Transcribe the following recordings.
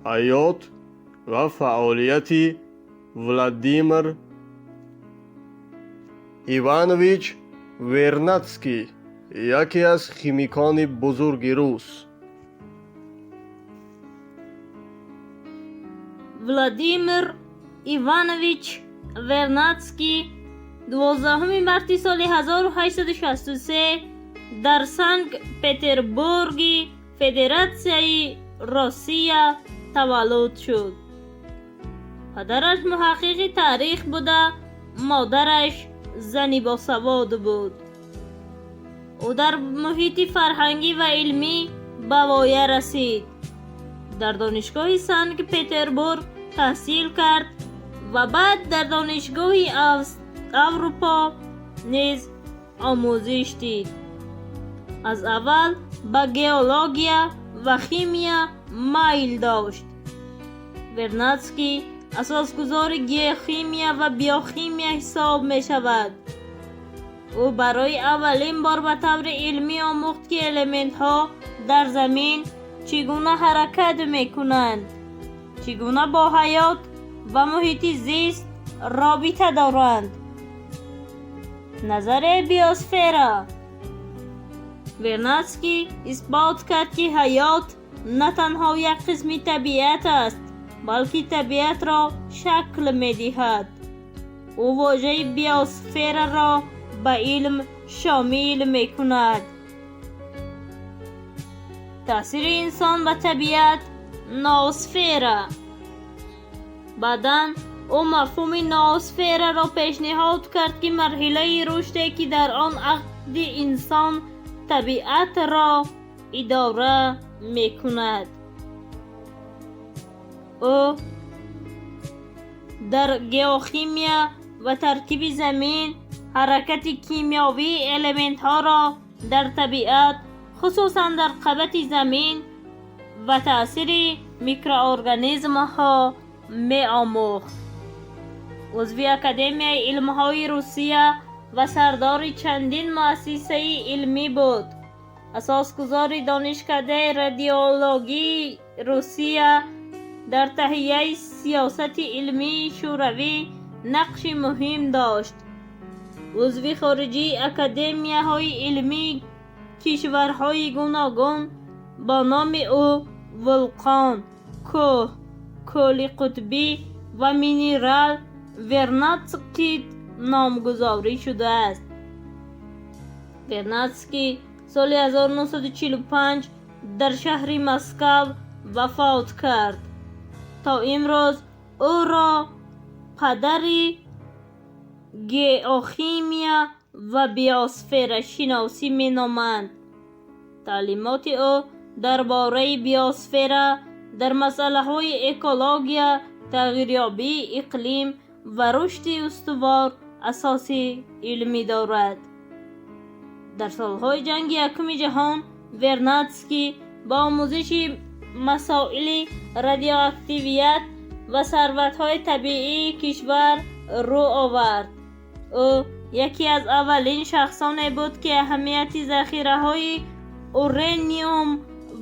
Ҳаёт ва фаъолияти Владимир Иванович Вернадский, яке аз химикони бузурги рус. Владимир Иванович Вернадский 12 марти соли 1863 дар Санкт-Петербурги Федератсияи Россия таваллуд шуд. Падараш муҳаққиқи таърих буда, модараш зани босавод буд. Ӯ дар муҳити фарҳангӣ ва илмӣ ба воя расид. Дар Донишгоҳи Санкт-Петербург таҳсил кард ва баъд дар Донишгоҳи Аврупо низ омӯзиш дид. Аз аввал ба геология ва химия майл дошт. Вернадский асосгузори геохимия ва биохимия ҳисоб мешавад. Ӯ барои аввалин бор ба таври илмӣ омӯхт, ки элементҳо дар замин чӣ гуна ҳаракат мекунанд, чӣ гуна бо ҳаёт ва муҳити зист робита доранд. Назарияи биосфера. Вернадский исбот кард, ки ҳаёт на танҳо як қисми табиат аст, балки табиатро шакл медиҳад. Ӯ вожаи биосфераро ба илм шомил мекунад. Таъсири инсон ба табиат, ноосфера. Баъдан ӯ мафҳуми ноосфераро пешниҳод кард, ки марҳилаи рушде, ки дар он ақли инсон табиатро идора мекунад. Ӯ дар геохимия ва таркиби замин ҳаракати кимиёвии элементҳоро дар табиат, хусусан дар қабати замин, ва таъсири микроорганизмҳо меомӯхт. Узви Академияи илмҳои Русия ва сардори чандин муассисаи илмӣ буд. Асосгузори Донишкадаи радиологии Русия, дар таҳияи сиёсати илмии Шӯравӣ нақши муҳим дошт. Узви хориҷии академияҳои илмии кишварҳои гуногун. Бо номи ӯ вулқон, кӯҳ, кӯли қутбӣ ва минерал вернадскит номгузорӣ шудааст. Вернадский соли 1945 дар шаҳри Москав вафот кард. То имрӯз ӯро падари геохимия ва биосферашиносӣ меноманд. Таълимоти ӯ дар бораи биосфера дар масъалаҳои экология, тағйирёбии иқлим ва рушди устувор асоси илмӣ дорад. Дар солҳои Ҷанги Якуми ҷаҳон Вернадский ба омӯзиши масоили радиоактивият ва сарватҳои табиии кишвар рӯ овард. Ӯ яке аз аввалин шахсоне буд, ки аҳамияти захираҳои урениум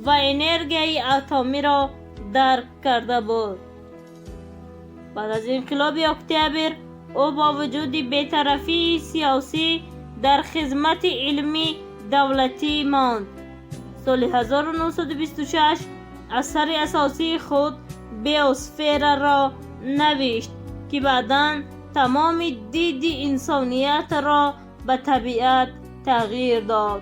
ва энергияи атомиро дарк карда буд. Баъд аз Инқилоби Октябр ӯ бо вуҷуди бетарафии сиёсӣ дар хизмати илмии давлатӣ монд. Соли 1926 асари асосии худ «Биосфераро» навишт, ки баъдан тамоми диди инсониятро ба табиат тағйир дод.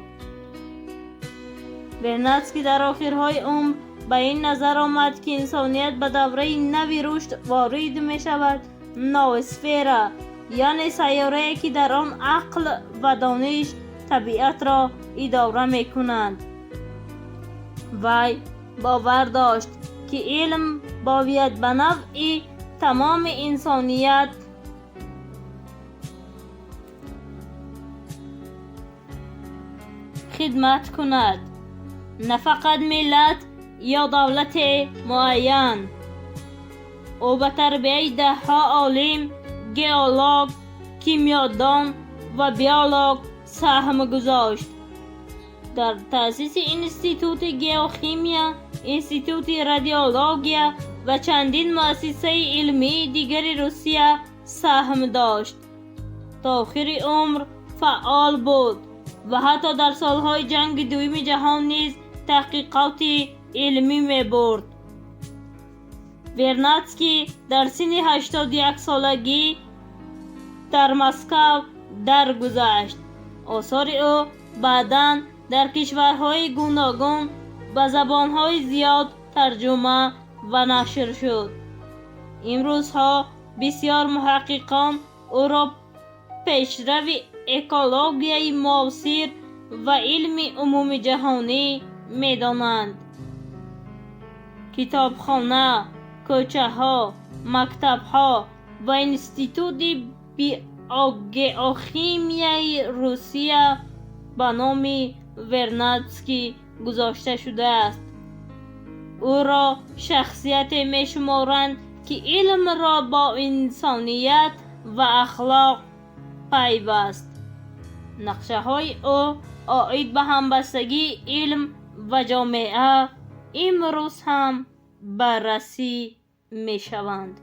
Вернадский дар охирҳои умр ба ин назар омад, ки инсоният ба давраи нави рушд ворид мешавад: ноосфера, яъне сайёрае, ки дар он ақл ва дониш табиатро идора мекунанд. Вай бовар дошт, ки илм бояд ба навъи тамоми инсоният хидмат кунад, на фақат миллат ё давлате муайян. Ӯ ба тарбияи даҳҳо олим, геолог, кимиёдон ва биолог саҳм гузошт. Дар таъсиси Институти геохимия, Институти радиология Ва чандин муассисаи илмии дигари Русия саҳм дошт. То охири умр фаъол буд ва ҳатто дар солҳои Ҷанги Дуюми Ҷаҳон низ таҳқиқоти илмӣ мебурд. Вернадский дар синни 81 солагӣ дар Москав даргузашт. Осори ӯ баъдан дар кишварҳои гуногун ба забонҳои зиёд тарҷума ва нашр шуд. Имрӯзҳо бисёр муҳаққиқон ӯро пешрави экологияи муосир ва илми умумиҷаҳонӣ медонанд. Китобхона, кӯчаҳо, мактабҳо ва Институти биогеохимияи Русия ба номи Вернадский гузошта шудааст. Ӯро шахсияте мешуморанд, ки илмро бо инсоният ва ахлоқ пайваст. Нақшаҳои ӯ оид ба ҳамбастагии илм ва ҷомеа имрӯз ҳам баррасӣ мешаванд.